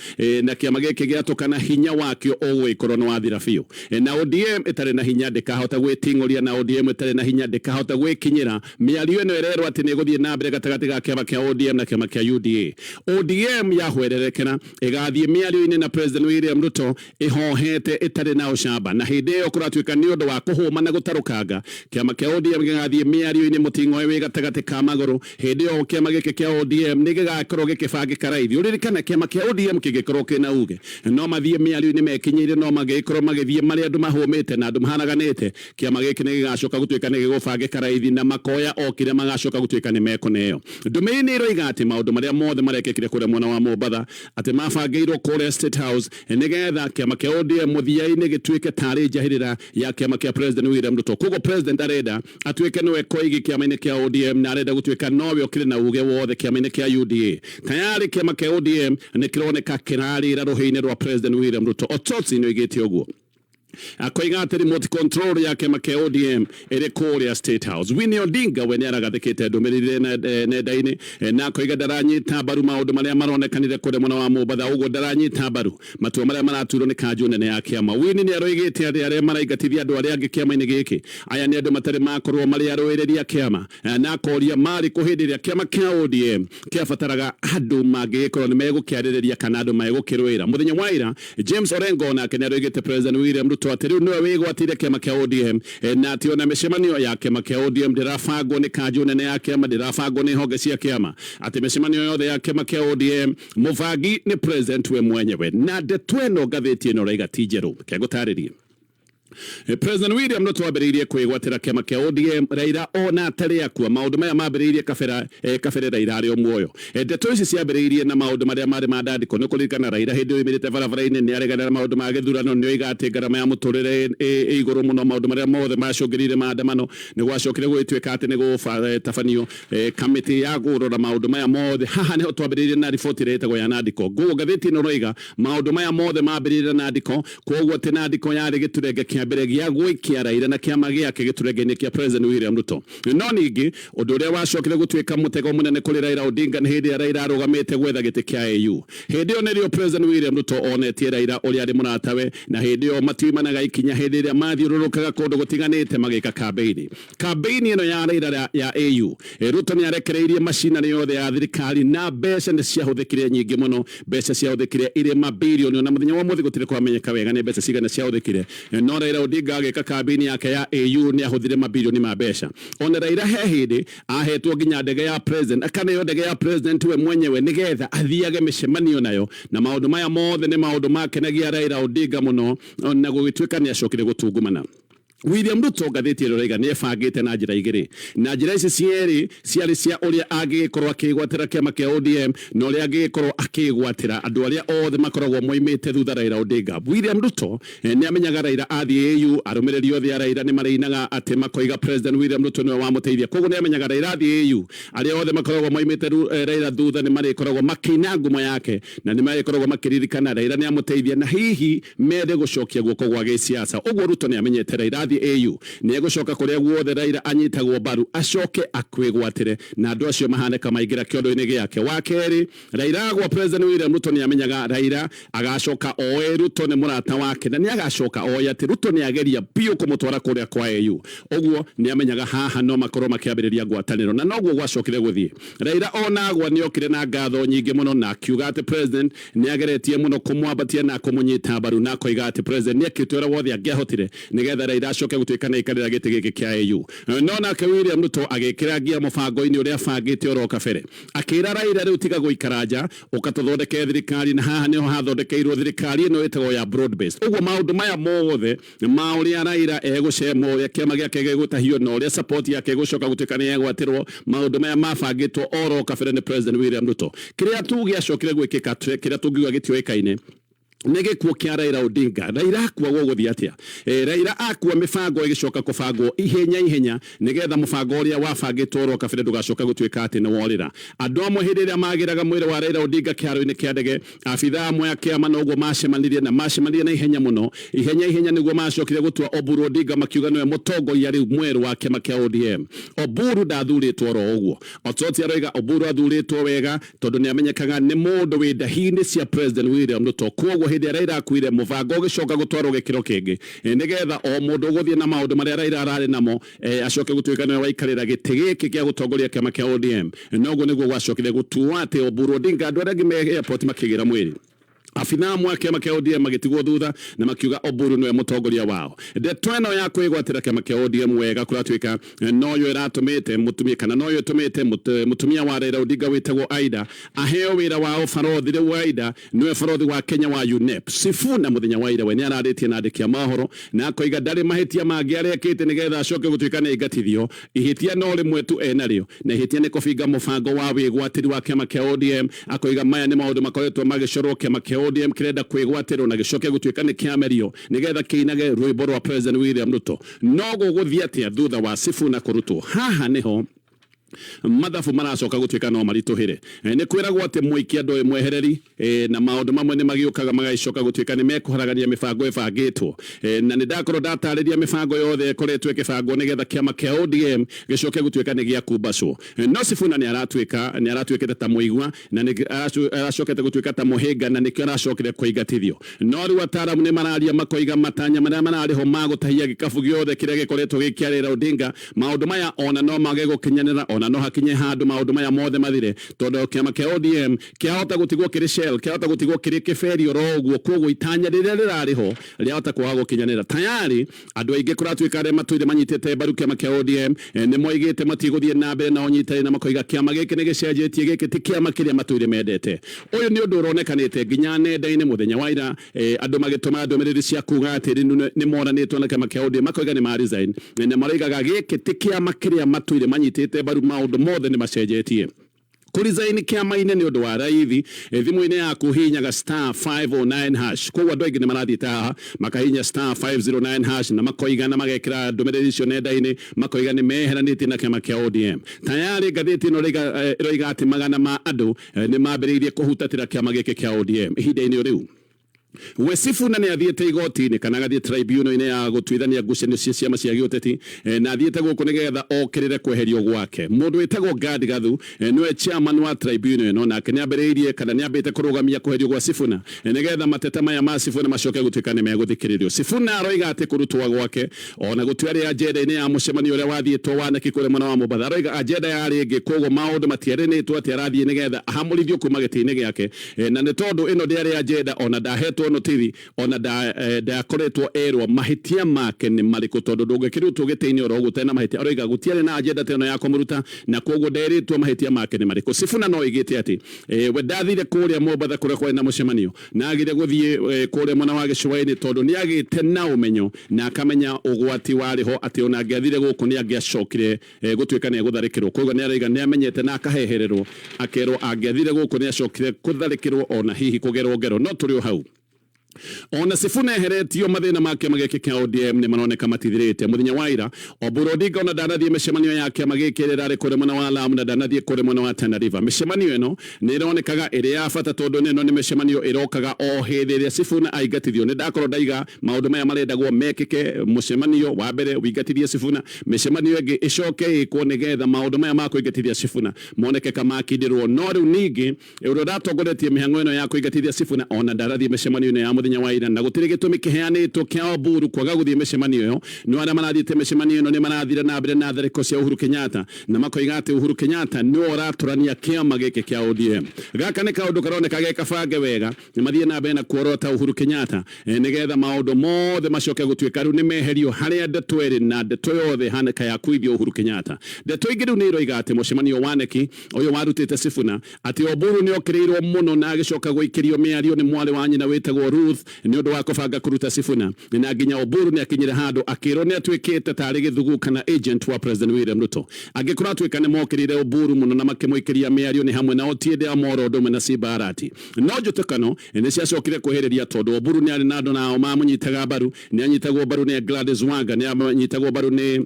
na kĩama gĩkĩ gĩatũkana hinya wakĩo ũgũgĩkorwo nĩ wathira biũ. Na ODM ĩtarĩ na hinya ndĩkahota gwĩting'ũria, na ODM ĩtarĩ na hinya ndĩkahota gwĩkinyĩra. Mĩario ĩno ĩrerwo atĩ nĩ ĩgũthiĩ na mbere gatagatĩ ga kĩama kĩa ODM na kĩama kĩa UDA. ODM yahwererekera ĩgathiĩ mĩario-inĩ na President William Ruto ĩhohete ĩtarĩ na ũcamba, na hĩndĩ ĩyo kũratuĩka nĩ ũndũ wa kũhũma na gũtarũkanga. Kĩama kĩa ODM gĩgathiĩ mĩario-inĩ mũting'oe wĩ gatagatĩ ka magũrũ. Hĩndĩ ĩyo kĩama gĩkĩ kĩa ODM nĩ gĩgakorwo gĩkĩbangĩka raithi. Ũririkane kĩama kĩa ODM kĩngĩkorwo kĩna uge no mathiĩ mĩario-inĩ mekinyĩire, no mangĩgĩkorwo magĩthiĩ marĩ andũ mahũmĩte na andũ maharaganĩte, kĩama gĩkĩ nĩ gĩgacoka gũtuĩka nĩ gĩgũbangĩka raithi na makoya o kĩrĩa magacoka gũtuĩka nĩ mekũneo. Ndũmĩrĩri nĩ ĩroiga atĩ maũndũ marĩa mothe marekĩkire kũrĩa mwena wa Mombatha atĩ mabangĩirwo kũrĩa State House nĩgetha kĩama kĩa ODM mũthia-inĩ gĩtuĩke tarĩ njahĩrĩra ya kĩama kĩa President William Ruto. Koguo President arenda atuĩke nĩwe koigi kĩama-inĩ kĩa ODM na arenda gũtuĩka nowe ũkĩrĩ na uge wothe kĩama-inĩ kĩa UDA. Tayari kĩama kĩa ODM nĩ kĩroneka kĩrarĩra rũhĩ-inĩ rwa President William Ruto. Ototsi nĩ oigĩte ũguo, akoiga atĩ remote control ya kĩama kĩa ODM ĩrĩ kũrĩa State House. Winnie Odinga we nĩ aragathĩkĩte ndũmĩrĩri nenda-inĩ, na akoiga ndaranyita mbaru maũndũ marĩa maronekanire kũrĩa mwena wa Mombatha, ũguo ndaranyita mbaru matua marĩa maratuirwo nĩ kanjũ nene ya kĩama. Winnie nĩ aroigĩte atĩ arĩa maraingatithia andũ arĩa angĩ kĩama-inĩ gĩkĩ aya nĩ andũ matarĩ makorwo marĩ arũĩrĩri a kĩama, na akoria marĩ kũ hĩndĩ ĩrĩa kĩama kĩa ODM kĩabataraga andũ mangĩgĩkorwo nĩ megũkĩarĩrĩria kana andũ megũkĩrũĩra. Mũthenya wa ira James Orengo nake nĩ aroigĩte President William Ruto atĩ rĩu nĩwe wĩgwatĩire kĩama kĩa ODM, na atĩ ona mĩcemanio ya kĩama kĩa ODM ndĩrabangwo nĩ kanjũ nene ya kĩama, ndĩrabangwo nĩ honge cia kĩama, atĩ mĩcemanio yothe ya kĩama kĩa ODM mũbangi nĩ president we mwenyewe. Na ndeto ĩno ngathĩti ĩno ĩraiga ti njerũ. Reke ngũtarĩrie. President William Ruto ambĩrĩirie kwĩgwatĩra kĩama kĩa ODM Raila ona atarĩ akua. Maũndũ maya mambĩrĩirie kabera kabere Raila arĩ o muoyo. Ndeto ici ciambĩrĩirie na maũndũ marĩa marĩ ma ndandĩko. Nĩ kũririkana Raila hĩndĩ ĩyo oimĩrĩte barabara-inĩ nĩ aregana na maũndũ ma gĩthurano, nĩ oiga atĩ ngarama ya mũtũrĩre ĩ igũrũ mũno. Maũndũ marĩa mothe macũngĩrĩire maandamano, nĩ gwacokire gũgĩtuĩka atĩ nĩ gũtabanio kamĩtĩ ya kũrora maũndũ maya mothe. Haha nĩho twambĩrĩirie na riboti ĩrĩa ĩtagwo ya Nandiko. Koguo ngathĩti ĩno ĩroiga maũndũ maya mothe mambĩrĩirie na Nandiko, koguo atĩ Nandiko yarĩ gĩturenge kĩa mbere gĩa gwĩkia Raila na kĩama gĩake gĩturenge-inĩ kĩa President William Ruto. No ningĩ ũndũ ũrĩa wacokire gũtuĩka mũtego mũnene kũrĩ Raila Odinga nĩ hĩndĩ ĩrĩa Raila arũgamĩte gwetha gĩtĩ kĩa AU. Hĩndĩ ĩyo nĩrĩo President William Ruto onetie Raila ũrĩa arĩ mũratawe, na hĩndĩ ĩyo matiumanaga ikinya hĩndĩ ĩrĩa mathiũrũrũkaga kũndũ gũtiganĩte magĩka kambĩini. Kambĩini ĩno ya Raila ya AU, Ruto nĩ arekereirie macinarĩ yothe ya thirikari na mbeca nĩ ciahũthĩkire nyingĩ mũno. Mbeca ciahũthĩkire irĩ mabirioni, ona mũthenya wa ũmũthĩ gũtirĩ kwamenyeka wega nĩ mbeca cigana ciahũthĩkire. No Raila Odinga agĩka kambĩini yake ya AU nĩ ahũthire mabirioni ma mbeca. Ona Raila he hĩndĩ ahetwo nginya ndege ya president, akaneo ndege ya president we mwenyewe nĩgetha athiage mĩcemanio nayo. Na maũndũ maya mothe nĩ maũndũ makenagia Raila Odinga mũno, na gũgĩtuĩka nĩ acokire gũtungumana. William Ruto ngathĩti ĩno ĩraiga nĩ ebangĩte na njĩra igĩrĩ, na njĩra ici cierĩ ciarĩ cia ũrĩa angĩgĩkorwo akĩgwatĩra kĩama kĩa ODM na ũrĩa angĩgĩkorwo akĩgwatĩra andũ arĩa othe makoragwo moimĩte thutha Raila Odinga. William Ruto nĩ amenyaga Raila athiĩ AU, arũmĩrĩri othe a Raila nĩ marĩinaga atĩ makoiga President William Ruto nĩwe wamũteithia. Koguo nĩ amenyaga Raila athiĩ AU, arĩa othe makoragwo moimĩte Raila thutha nĩ marĩkoragwo makĩina ngumo yake na nĩ marĩkoragwo makĩririkana Raila nĩ amũteithia na hihi mende gũcokia guoko gwa gĩsiasa. Ũguo Ruto nĩ amenyete Raila athiĩ AU nĩ egũcoka kũrĩa guothe Raila anyitagwo mbaru acoke akwĩgwatĩre na andũ acio mahane kamaingĩra kĩondo-inĩ gĩake. Wa kerĩ, Raila agwa President William Ruto nĩ amenyaga Raila agacoka oe Ruto nĩ mũrata wake na nĩ agacoka oe atĩ Ruto nĩ ageria biũ kũmũtwara kũrĩa kwa AU. Ũguo nĩ amenyaga haha no makorwo makĩambĩrĩria ngwatanĩro na noguo gwacokire gũthiĩ. Raila ona agwa nĩ okire na ngatho nyingĩ mũno na akiuga atĩ President nĩ ageretie mũno kũmwambatia na kũmũnyita mbaru, na akoiga atĩ President nĩ ekĩte ũrĩa wothe angĩahotire nĩgetha Raila acoke gũtuĩka nĩ aikarĩra gĩtĩ gĩkĩ kĩa AU. No nake William Ruto agĩkĩra ngia mũbango-inĩ ũrĩa abangĩte oro kabere. Akĩra Raila rĩu tiga gũikara nja, ũka tũthondeke thirikari, na haha nĩho hathondekeirwo thirikari ĩno ĩtagwo ya broad based. Ũguo maũndũ maya mothe ma ũrĩa Raila egũcemwo, ũrĩa kĩama gĩake gĩgũtahio na ũrĩa support yake ĩgũcoka gũtuĩka nĩ egwatĩrwo, maũndũ maya mabangĩtwo oro kabere nĩ President William Ruto. Kĩrĩa tu gĩacokire gwĩkĩka, kĩrĩa tũngiuga gĩtiũĩkaine, Nĩ gĩkuũ kĩa Raila Odinga. Raila akua gũgũthiĩ atĩa? Raila akua mĩbango ĩgĩcoka kũbangwo ihenya ihenya nĩgetha mũbango ũrĩa wabangĩtwo oro kabere ndũgacoke gũtuĩka atĩ nĩ worĩra. Andũ amwe hĩndĩ ĩrĩa magĩraga mwĩrĩ wa Raila Odinga kĩharo-inĩ kĩa ndege, abithaa amwe a kĩama noguo macemanirie na macemanirie na ihenya mũno. Ihenya ihenya nĩguo macokire gũtua Oburu Odinga makiuga nĩwe mũtongoria rĩu mwerũ wa kĩama kĩa ODM. Oburu ndathurĩtwo oro ũguo. Osoti aroiga Oburu athurĩtwo wega tondũ nĩamenyekaga nĩ mũndũ wĩ ndahi-inĩ cia President William Ruto. Kwoguo hĩndĩ ĩrĩa Raila akuire, mũbango ũgĩcoka gũtwarwo gĩkĩro kĩngĩ nĩgetha o mũndũ ũgũthiĩ na maũndũ marĩa Raila ararĩ namo acoke gũtuĩka nĩwe waikarĩra gĩtĩ gĩkĩ gĩa gũtongoria kĩama kĩa ODM. Na ũguo nĩguo gwacokire gũtuo atĩ Oburu Odinga andũ arĩa angĩ me airport makĩgĩra mwĩrĩ. Abithaa amwe a kĩama kĩa ODM magĩtigwo thutha na makiuga Oburu nĩwe mũtongoria wao. Ndeto ĩno ya kwĩgwatĩra kĩama kĩa ODM wega kũratuĩka noyo ĩratũmĩte mũtumia kana noyo ĩtũmĩte mũtumia wa Raila Odinga wĩtagwo Aida aheo wĩra wa ũbarothi. Rĩu Aida nĩwe barothi wa Kenya wa UNEP. Sifuna mũthenya wa ira we nĩararĩtie na andĩki a mohoro na akoiga ndarĩ mahĩtia mangĩ arekĩte nĩgetha acoke gũtuĩka nĩaingatithio. Ihĩtia no rĩmwe tu enarĩo na ihĩtia nĩ kũbinga mũbango wa wĩgwatĩri wa kĩama kĩa ODM. Akoiga maya nĩ maũndũ makoretwo magĩcorwo kĩama kĩa ODM kĩrenda kwĩgwatĩrwo na gĩcoke gũtuĩka nĩ kĩamerio nĩgetha kĩinage rwĩmbo rwa President William Ruto. No gũgũthiĩ atĩa thutha wa Sifuna kũrutwo? Haha nĩho mathabu maracoka gũtuĩka no maritũhĩre. Nĩ kwĩragwo atĩ mũikia ndoĩ mwehereri na maũndũ mamwe nĩ magĩũkaga magagĩcoka gũtuĩka nĩ mekũharagania mĩbango ĩbangĩtwo. Na nĩ ndakorwo ndatarĩria mĩbango yothe ĩkoretwo ĩkĩbangwo nĩgetha kĩama kĩa ODM gĩcoke gũtuĩka nĩ gĩakumbacwo. No Sifuna nĩ aratuĩka nĩ aratuĩkĩte ta mũigua na nĩ aracokete gũtuĩka ta mũhĩnga na nĩkĩo aracokire kũingatithio. No rĩu ataaramu nĩ mararia makoiga matanya marĩa mararĩ ho ma gũtahia gĩkabu gĩothe kĩrĩa gĩkoretwo gĩ kĩa Raila Odinga, maũndũ maya ona no mage gũkinyanĩra, ona no hakinye handũ maũndũ maya mothe mathire tondũ kĩama kĩa ODM kĩahota gũtigwo kĩrĩ shell, kĩahota gũtigwo kĩrĩ kĩberi oro ũguo, kwoguo itanya rĩrĩa rĩrarĩ ho rĩahota kwaga gũkinyanĩra. Tayari andũ aingĩ kũratuĩka arĩa matũire manyitĩte mbaru kĩama kĩa ODM nĩ moigĩte matigũthiĩ na mbere na ũnyitanĩri na makoiga kĩama gĩkĩ nĩ gĩcenjetie, gĩkĩ ti kĩama kĩrĩa matũire mendete. Ũyũ nĩ ũndũ ũronekanĩte nginya nenda-inĩ mũthenya wa ira, andũ magĩtũma ndũmĩrĩri cia kuga atĩ rĩu nĩ moranĩtwo na kĩama kĩa ODM makoiga nĩ ma resign na maroigaga gĩkĩ ti kĩama kĩrĩa matũire manyitĩte mbaru, maũndũ mothe nĩ macenjetie. Kũresign kĩama-inĩ nĩ ũndũ wa raithi, thimũ-inĩ yaku hihinyaga star 509 hash. Koguo andũ aingĩ nĩ marathiĩte haha makahihinya star 509 hash na makoiga na magekĩra ndũmĩrĩri icio nenda-inĩ makoiga nĩ meheranĩtie na kĩama kĩa ODM. Tayarĩ ngathĩti ĩno ĩroiga atĩ magana ma andũ nĩ mambĩrĩirie kũhutatĩra kĩama gĩkĩ kĩa ODM ihinda-inĩ o rĩu. We Sifuna nĩ athiĩte igoti-inĩ kana agathiĩ tribunal-inĩ ya gũtuithania ngucanio cia ciama cia gĩũteti na athiĩte gũkũ nĩgetha okĩrĩre kweherio gwake. Mũndũ wĩtagwo Gad Gathu nĩwe chairman wa tribunal ĩno nake nĩ ambĩrĩirie kana nĩ ambĩte kũrũgamia kweherio gwa Sifuna nĩgetha mateta maya ma Sifuna macoke gũtuĩka nĩ megũthikĩrĩrio. Sifuna aroiga atĩ kũrutwo gwake ona gũtiarĩ agenda-inĩ ya mũcemanio ũrĩa wathiĩtwo wa Naki kũrĩa mwena wa Mombatha. Aroiga agenda yarĩ ĩngĩ koguo maũndũ matiarĩnĩtwo atĩ arathiĩ nĩgetha ahamũrithio kuma gĩtĩ-inĩ gĩake na nĩ tondũ ĩno ndĩarĩ agenda ona ndahetwo notithi ona ndakoretwo erwo mahĩtia make nĩ marĩkũ tondũ ndũngĩkĩrutwo gĩtĩ-inĩ oro ũguo ũtarĩ na mahĩtia. Aroiga gũtiarĩ na agenda ta ĩno ya kũmũruta na koguo nderĩtwo mahĩtia make nĩ marĩkũ. Sifuna no oigĩte atĩ we ndathire kũrĩa Mombatha kũrĩa kwarĩ na mũcemanio na agire gũthiĩ kũrĩa mwena wa gĩcũa-inĩ tondũ nĩ agĩte na ũmenyo na akamenya ũgwati warĩ ho atĩ ona angĩathire gũkũ nĩ angĩacokire gũtuĩka nĩ egũtharĩkĩrwo. Koguo nĩ aroiga nĩ amenyete na akahehererwo akerwo angĩathire gũkũ nĩ acokire kũtharĩkĩrwo ona hihi kũgerwo ngero. No tũrĩ o hau ona Sifuna eheretio mathĩna ma kĩama gĩkĩ kĩa ODM nĩ maroneka matithirĩte. Mũthenya wa ira Oburu Odinga ona ndanathiĩ mĩcemanio ya kĩama gĩkĩ ĩrĩa ĩrarĩ kũrĩa mwena wa Lamu na ndanathiĩ kũrĩa mwena wa Tana River. Mĩcemanio ĩno nĩ ĩronekaga ĩrĩ ya bata tondũ ĩno nĩ mĩcemanio ĩrokaga o hĩndĩ ĩrĩa Sifuna aingatithio. Nĩ ndakorwo ndaiga maũndũ maya marendagwo mekĩke mũcemanio wa mbere ũingatithie Sifuna, mĩcemanio ĩngĩ ĩcoke ĩkwo nĩgetha maũndũ maya ma kũingatithia Sifuna moneke kamakindĩrwo. No rĩu ningĩ ũrĩa ũratongoretie mĩhang'o ĩno ya kũingatithia Sifuna ona ndarathiĩ mĩcemanio-inĩ ya mũthenya wa ira na gũtirĩ gĩtũmi kĩheanĩtwo kĩa Oburu kwaga gũthiĩ mĩcemanio ĩyo. No arĩa marathiĩte mĩcemanio ĩno nĩ marathire na mbere na tharĩko cia Uhuru Kenyatta na makoiga atĩ Uhuru Kenyatta nĩwe ũratũrania kĩama gĩkĩ kĩa ODM. Gaka nĩ kaũndũ karoneka ge kabange wega mathiĩ na mbere na kuorota Uhuru Kenyatta nĩgetha maũndũ mothe macoke gũtuĩka rĩu nĩ meherio harĩa ndeto ĩrĩ na ndeto yothe ĩhanĩka ya kuithio Uhuru Kenyatta. Ndeto ingĩ rĩu nĩ iroiga atĩ mũcemanio wa Neki ũyũ warutĩte Sifuna atĩ Oburu nĩ okĩrĩirwo mũno na agĩcoka gũikĩrio mĩario nĩ mwarĩ wa nyina wĩtagwo Ruth. Youth nĩ ũndũ wa kũbanga kũruta Sifuna, na nginya Oburu nĩ akinyire handũ akĩrwo nĩ atuĩkĩte tarĩ gĩthugu kana agent wa President William Ruto. Angĩ kũratuĩka nĩ mokĩrĩire Oburu mũno na makĩmũikĩria mĩario nĩ hamwe na Otiende Amollo ũndũ ũmwe na Simba Arati. No njũtĩkano nĩ ciacokire kwĩhĩrĩria tondũ Oburu nĩ arĩ na andũ nao mamũnyitaga mbaru, nĩ anyitagwo mbaru nĩ Gladys Wanga, nĩ anyitagwo mbaru nĩ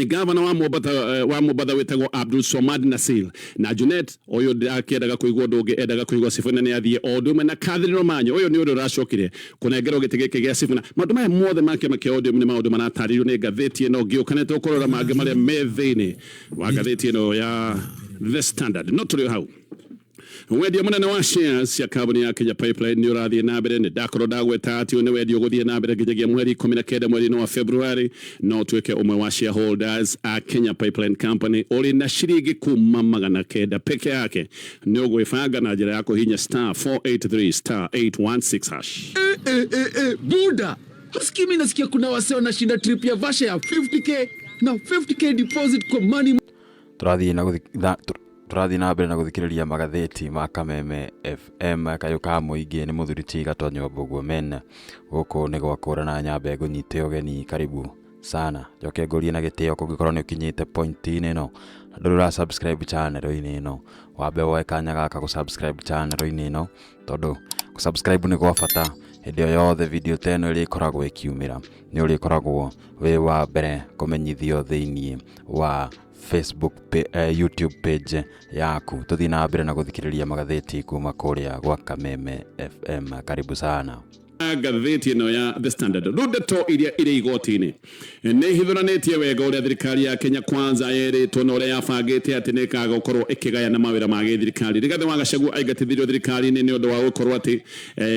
gavana wa Mombatha, wa Mombatha wĩtagwo Abdul Somad Nasir na Junet. Ũyũ ndakĩendaga kũigua ũndũ ũngĩ, endaga kũigua Sifuna nĩ athiĩ, o ũndũ ũmwe na Catherine Omanyo. Ũyũ nĩ ũrĩa ũracokire kũnengerwo gĩtĩ gĩkĩ gĩa Sifuna. Maũndũ maya mothe ma kĩama kĩa ODM nĩ maũndũ maratarĩrio nĩ ngathĩti ĩno. Ngĩũka nĩ tũkũrora mangĩ marĩa me thĩinĩ wa ngathĩti ĩno ya The Standard. No tũrĩ o hau, wendia mũnene wa shares cia kambuni ya Kenya Pipeline nĩ ũrathiĩ na mbere. Nĩ ndakorwo ndagweta atĩ ũyũ nĩ wendia ũgũthiĩ na mbere nginyagia mweri 19 mweri-inĩ wa February. No ũtuĩke ũmwe wa shareholders a Kenya Pipeline Company ũrĩ na ciringi kuma 900 peke yake. Nĩ ũgwĩbanga na njĩra ya kũhihinya *483*816#. Eh, eh, eh, eh, buda, husikii? Mi nasikia kuna wase wanashinda trip ya Vasha ya 50K na 50K deposit kwa Money Tũrathiĩ na mbere na gũthikĩrĩria magathĩti ma Kameme FM, kayũ ka mũingĩ. Nĩ mũthuri ti Gatonyo Mbũguo men. Gũkũ nĩ gwakũrana. Nyambe ngũnyite ũgeni, karibu sana. Njoke ngũrie na gĩtĩo, kũngĩkorwo nĩ ũkinyĩte point-inĩ ĩno na ndũrĩ ũra subscribe channel-inĩ ĩno, wambe woe kanya gaka gũ subscribe channel-inĩ ĩno, tondũ gũ subscribe nĩ gwa bata. Hĩndĩ o yothe video ta ĩno ĩrĩkoragwo ĩkiumĩra, nĩ ũrĩkoragwo wĩ wa mbere kũmenyithio thĩiniĩ wa Facebook YouTube page yaku. Tũthiĩ na mbere na gũthikĩrĩria magathĩti kuma kũrĩa gwa Kameme FM. Karibu sana. Ngathĩti ĩno ya The Standard, rĩu ndeto iria irĩ igoti-inĩ nĩ ihithũranĩtie wega ũrĩa thirikari ya Kenya Kwanza yerĩtwo na ũrĩa yabangĩte atĩ nĩ ĩkaga gũkorwo ĩkĩgayana mawĩra ma gĩthirikari. Rigathĩ wa Gachagua aingatithirio thirikari-inĩ nĩ ũndũ wa gũkorwo atĩ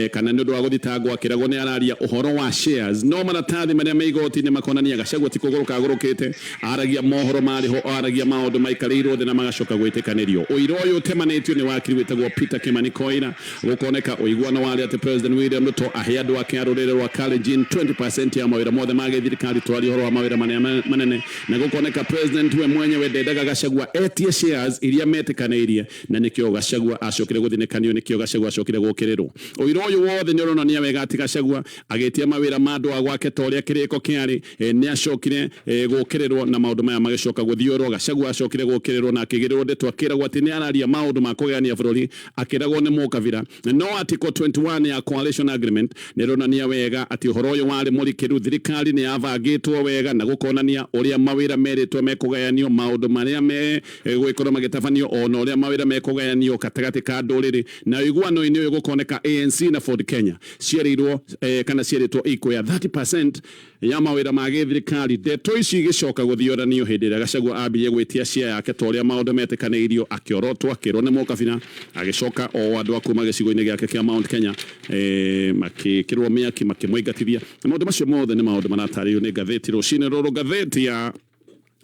kana nĩ ũndũ wa gũthitangwo akĩragwo nĩ araria ũhoro wa shares, no maratathi marĩa me igoti-inĩ makonania Gachagua ti kũgũrũka agũrũkĩte, aragia mohoro marĩ ho, aragia maũndũ maikarĩirwo thĩ na magacoka gwĩtĩkanĩrio. Ũira ũyũ ũtemanĩtio nĩ wakiri wĩtagwo Peter Kimani Koira. Gũkoneka ũiguano warĩ atĩ President William Ruto ahe andũ ake a rũrĩrĩ rwa Kalenjin 20% ya mawĩra mothe ma gĩthirikari, twaria ũhoro wa mawĩra marĩa manene, na gũkoneka president we mwenyewe ndendaga Gachagua etie shares iria metĩkanĩirie, na nĩkĩo Gachagua acokire gũthinĩkanio, nĩkĩo Gachagua acokire gũkĩrĩrwo. Ũira ũyũ wothe nĩ ũronania wega atĩ Gachagua agĩtia mawĩra ma andũ a gwake ta ũrĩa kĩrĩko kĩarĩ, nĩ acokire gũkĩrĩrwo na maũndũ maya magĩcoka gũthiũrwo. Gachagua acokire gũkĩrĩrwo na akĩgĩrĩrwo ndeto akĩragwo atĩ nĩ araria maũndũ ma kũgayania bũrũri, akĩragwo nĩ mũkabira. No article 21 ya coalition agreement nĩ ĩronania wega atĩ ũhoro ũyũ warĩ mũrikĩru, thirikari nĩ yabangĩtwo wega na gũkonania ũrĩa mawĩra merĩtwo mekũgayanio, maũndũ marĩa me gũgĩkorwo magĩtabanio, ona ũrĩa mawĩra mekũgayanio gatagatĩ ka ndũrĩrĩ. Na ũiguano-inĩ ũyũ gũkoneka ANC na Ford Kenya cierĩirwo kana cierĩtwo ikuoya 30% ya mawĩra ma gĩthirikari. Ndeto ici igĩcoka gũthioranio hĩndĩ ĩrĩa Gachagua ambirie gwĩtia share yake ta ũrĩa maũndũ metĩkanĩirio, akĩorotwo, akĩrwo nĩ mũkabira, agĩcoka o andũ a kuma gĩcigo-inĩ gĩake kĩa Mount Kenya makĩkĩrwo mĩaki, makĩmũingatithia. Na maũndũ macio mothe nĩ maũndũ maratarĩrio nĩ ngathĩti rũcinĩ rũrũ. Ngathĩti ya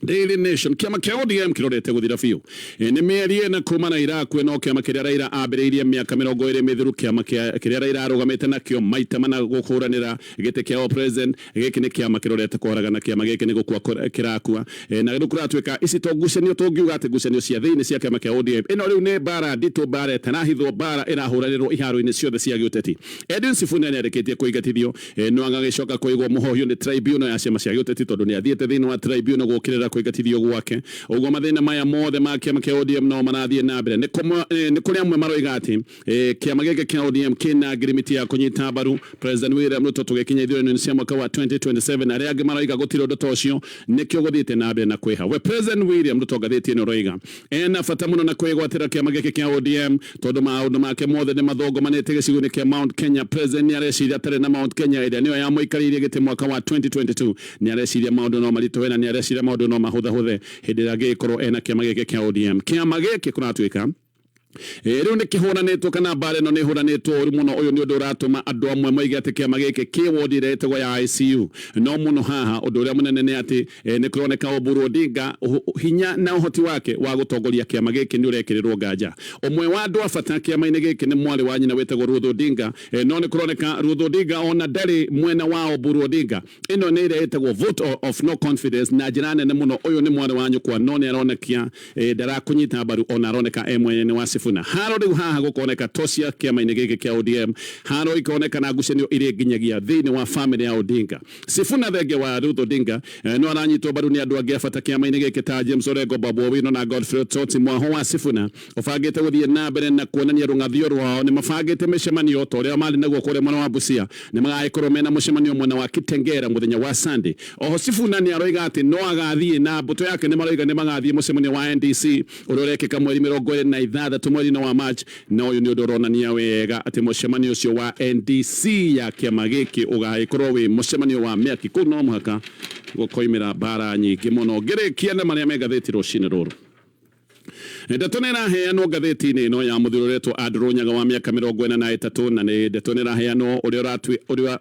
Daily Nation, kĩama kĩa ODM kĩrorete gũthira biũ. Nĩ mĩeri 4 kuma Raila akue, no kĩama kĩrĩa Raila ambĩrĩirie mĩaka 20 mĩthiru, kĩama kĩrĩa Raila arũgamĩte nakĩo maita mana gũkũranĩra gĩtĩ kĩa president, gĩkĩ nĩ kĩama kĩrorete kũharagana. Kĩama gĩkĩ nĩ gũkua kĩrakua. Na rĩu kũratuĩka ici to ngucanio, tũngiuga atĩ ngucanio cia thĩinĩ cia kĩama kĩa ODM. Ĩno rĩu nĩ mbara nditũ, mbara ĩtarahithwo, mbara ĩrahũranĩrwo iharo-inĩ ciothe cia gĩũteti. Edwin Sifuna nĩarĩkĩtie kũingatithio, no agagĩcoka kũigwo mũhohio nĩ tribunal ya ciama cia gĩũteti, tondũ nĩ athiĩte thĩinĩ wa tribunal gũkĩrĩra kũingatithio gwake. Ũguo mathĩna maya mothe ma kĩama kĩa ODM no marathiĩ na mbere. Nĩ kũrĩ amwe maroiga atĩ kĩama gĩkĩ kĩa ODM kĩna ngirimiti ya kũnyita mbaru President William Ruto tũgĩkinya ithurano-inĩ cia mwaka wa 2027. Arĩa angĩ maroiga gũtirĩ ũndũ ta ũcio, nĩkĩo gũthiĩte na mbere na kwĩha. We President William Ruto, ngathĩti ĩno ĩroiga ena bata mũno na kwĩgwatĩra kĩama gĩkĩ kĩa ODM, tondũ maũndũ make mothe nĩ mathongomanĩte gĩcigo-inĩ kĩa Mount Kenya. President nĩ areciria atarĩ na Mount Kenya, ĩrĩa nĩyo yamũikarĩirie gĩtĩ mwaka wa 2022, nĩ areciria maũndũ no maritũhe na nĩ areciria maũndũ no mahũthahũthe hĩndĩ ĩrĩa angĩgĩkorwo ena kĩama gĩkĩ kĩa ODM. Kĩama gĩkĩ kũratuĩka rĩu nĩ kĩhũranĩtwo, kana mbara ĩno nĩ ĩhũranĩtwo ũru mũno. Ũyũ nĩ ũndũ ũratũma andũ amwe moige atĩ kĩama gĩkĩ kĩ wodi ĩrĩa ĩtagwo ya ICU. No mũno haha ũndũ ũrĩa mũnene nĩ atĩ nĩ kũroneka Oburu Odinga hinya na ũhoti wake wa gũtongoria kĩama gĩkĩ nĩ ũrekĩrĩrwo nganja. Ũmwe wa andũ a bata kĩama-inĩ gĩkĩ nĩ mwarĩ wa nyina wĩtagwo Ruth Odinga, no nĩ kũroneka Ruth Odinga ona ndarĩ mwena wa Oburu Odinga. Ĩno nĩ ĩrĩa ĩtagwo vote of no confidence na njĩra nene mũno. Ũyũ nĩ mwarĩ wa nyũkwa, no nĩ aronekia ndarakũnyita mbaru, ona aroneka e mwena wa Sifuna. Sifuna. Haro rĩu haha gũkoneka to cia kĩama-inĩ gĩkĩ kĩa ODM, haro ikoneka na ngucanio irĩ nginyagia thĩinĩ wa famĩlĩ ya Odinga. Sifuna thenge wa Ruth Odinga no aranyitwo mbaru nĩ andũ angĩ a bata kĩama-inĩ gĩkĩ ta James Orengo, Babu Owino na Godfrey Osotsi. Mwaho wa Sifuna ũbangĩte gũthiĩ na mbere na kuonania rũng'athio rwao. Nĩ mabangĩte mĩcemanio ta ũrĩa marĩ naguo kũrĩa mwena wa Busia. Nĩ magagĩkorwo mena mũcemanio mwena wa Kitengela mũthenya wa Sunday. Oho Sifuna nĩ aroiga atĩ no agathiĩ na mbũtũ yake, nĩ maroiga nĩ magathiĩ mũcemanio wa NDC ũrĩa ũrekĩka mweri 26 mweri-inĩ wa March, na ũyũ nĩ ũndũ ũronania wega atĩ mũcemanio ũcio wa NDC ya kĩama gĩkĩ ũgagĩkorwo wĩ mũcemanio wa mĩaki. Kũu no mũhaka gũkoimĩra mbara nyingĩ mũno. Ngĩrĩkia na marĩa me ngathĩti rũcinĩ rũrũ, ndeto nĩ ĩraheanwo ngathĩti-inĩ ĩno ya mũthuri ũretwo Andrew Nyaga wa mĩaka 43, na nĩ ndeto nĩ ĩraheanwo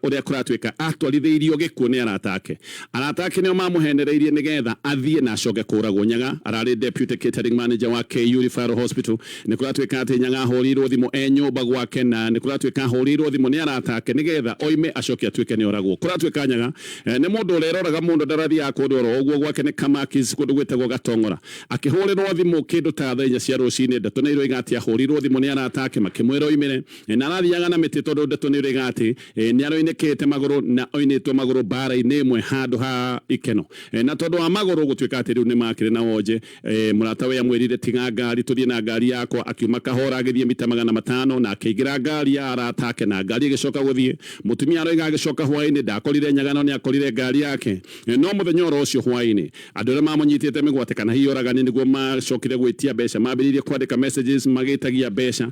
ũrĩa kũratuĩka atwarithĩirio gĩkuũ nĩ arata ake. Arata ake nĩo mamũhenereirie nĩgetha athiĩ na acoke kũragwo. Nyaga ararĩ deputy catering manager wa KU Referral Hospital. Nĩ kũratuĩka atĩ Nyaga ahũrĩirwo thimũ e nyũmba gwake, na nĩ kũratuĩka ahũrĩirwo thimũ nĩ arata ake nĩgetha oime acoke atuĩke nĩ oragwo. Kũratuĩka Nyaga nĩ mũndũ ũreroraga mũndũ, ndarathiaga kũndũ oro ũguo. Gwake nĩ Kamakis, kũndũ gwĩtagwo Gatong'ora. Akĩhũrĩrwo thimũ kĩndũ ta thaa 4 cia rũcinĩ, ndeto nĩ iroiga atĩ ahũrĩirwo thimũ nĩ arata ake makĩmwĩra oimĩre, na arathiaga na mĩtĩ, tondũ ndeto nĩ iroiga atĩ nĩ aroinĩkĩte magũrũ na oinĩtwo magũrũ mbara-inĩ ĩmwe handũ ha ikeno. Na tondũ wa magũrũ gũtuĩka atĩ rĩu nĩ makĩrĩ na wonje, mũrata we amwĩrire, "Tiga ngari, tũthiĩ na ngari yakwa." Akiuma kahora agĩthiĩ mita 500 na akĩingĩra ngari ya arata ake, na ngari ĩgĩcoka gũthiĩ. Mũtumia aroiga agĩcoka hwaĩ-inĩ ndakorire Nyaga, no nĩ akorire ngari yake. No mũthenya oro ũcio hwaĩ-inĩ, andũ arĩa mamũnyitĩte mĩgwate kana hihi oragani nĩguo macokire gwĩtia mbeca, mambĩrĩirie kwandĩka messages magĩtagia mbeca,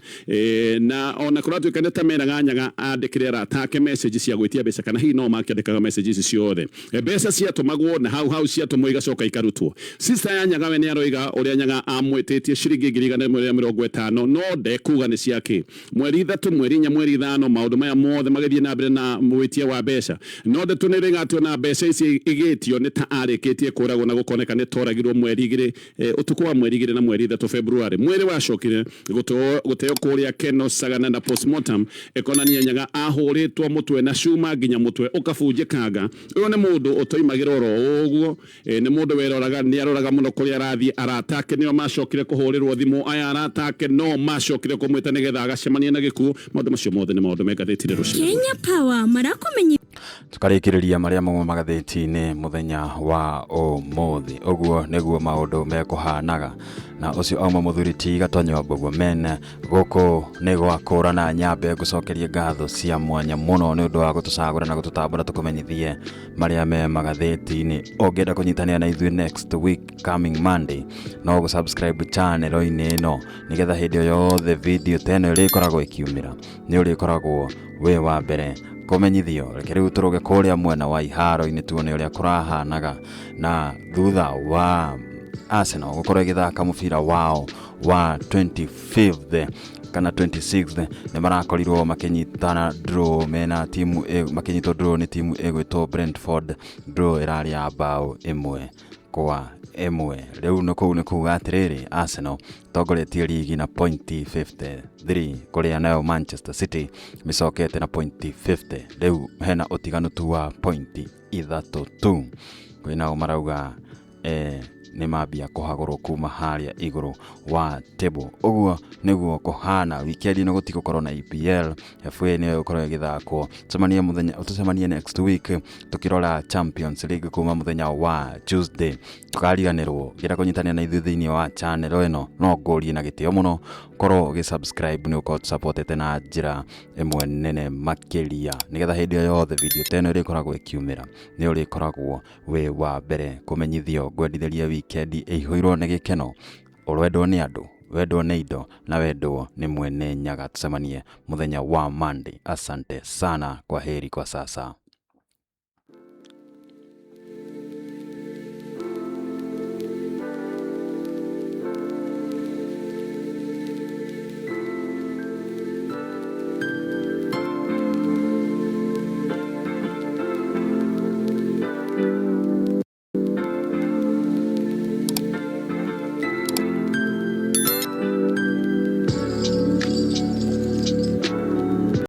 na ona kũratuĩka nĩ ta meraga Nyaga andĩkĩre arata ake message cia gwĩtia mbeca, kana hihi no makĩandĩkaga message ici ciothe. Mbeca ciatũmagwo na hau hau ciatũmwo igacoka ikarutwo. Sister ya Nyaga we nĩ aroiga ũrĩa Nyaga amwĩtĩtie ciringi 150,000, no ndekuga nĩ ciakĩ. Mweri 3, mweri 4, mweri 5, maũndũ maya mothe magĩthiĩ na mbere na mwĩtia wa mbeca, no ndeto nĩ ĩroiga atĩ ona mbeca ici igĩtio nĩ ta arĩkĩtie kũragwo, na gũkoneka nĩ toragirwo mweri 2, ũtukũ wa mweri 2 na mweri 3 February. Mwĩrĩ wacokire gũteo kũrĩa Keno Sagana, na postmortem ĩkonania Nyaga ahũrĩtwo mũtwe na cuma nginya mũtwe ũkabunjĩkanga. Ũyũ nĩ mũndũ ũtoimagĩra oro ũguo, nĩ mũndũ weroraga, nĩ aroraga mũno kũrĩa arathiĩ. Arata ake nĩo macokire kũhũrĩrwo thimũ, aya arata ake no macokire kũmwĩta nĩgetha agacemania na gĩkuũ. Maũndũ macio mothe nĩ maũndũ me ngathĩti-inĩ rũcinĩ. Kenya Power marakumenyi. Tukarĩkĩrĩria marĩa mauma magathĩti-inĩ mũthenya wa ũmũthĩ. Ũguo nĩguo maũndũ mekũhanaga, na ũcio auma mũthuri ti Gatonyo Mbũguo men. Gũkũ nĩ gwakũrana nyambe ngũcokerie ngatho cia mwanya mũno nĩ ũndũ wa gũtũcagũra na gũtũtambũra tũkũmenyithie marĩa me magathĩti-inĩ. Ũngĩenda kũnyitanĩra na ithuĩ next week, coming Monday, no gũ-subscribe channel-inĩ ĩno, nĩgetha hĩndĩ o yothe video ta ĩno ĩrĩkoragwo ĩkiumĩra, nĩ ũrĩkoragwo wĩ wa mbere kũmenyithio. Reke rĩu tũrũge kũrĩa mwena wa iharo-inĩ tuone ũrĩa kũrahanaga, na thutha wa Arsenal gũkorwo ĩgĩthaka mũbira wao wa 25th kana 26th, nĩ marakorirwo makĩnyitana draw mena timu makĩnyitwo draw nĩ timu ĩgwĩtwo Brentford. Draw ĩrarĩ ya bao 1-1. Rĩu nĩ kũu nĩ kuga atĩrĩrĩ, Arsenal tongoretie ligi na pointi 53, kũrĩa nayo Manchester City mĩcokete na pointi 50. Rĩu hena ũtiganu tu wa pointi 3 tu. Kwĩnao marauga nĩ mambia kũhagũrwo kuma harĩa igũrũ wa table. Ũguo nĩguo kũhana. Weekend ĩno gũtigũkorwo na EPL, FA nĩyo ĩgũkorwo ĩgĩthakwo. Tũcemanie mũthenya, tũcemanie next week tũkĩrora Champions League kuma mũthenya wa Tuesday. Tũkariganĩrwo ngĩenda kũnyitanĩra na ithuĩ thĩinĩ wa channel ĩno, no ngũrie na gĩtĩo mũno korwo ũgĩ-subscribe, nĩ ũkorwo tũsupportete na njĩra ĩmwe nene makĩria, nĩgetha hĩndĩ o yothe video ta ĩno ĩrĩkoragwo ĩkiumĩra, nĩ ũrĩkoragwo wĩ wa mbere kũmenyithio. Ngwendithĩria weekend ĩihũirwo nĩ gĩkeno, ũrwendwo nĩ andũ, wendwo nĩ indo, na wendwo nĩ mwene Nyaga. Tũcemanie mũthenya wa Monday. Asante sana, kwa heri kwa sasa.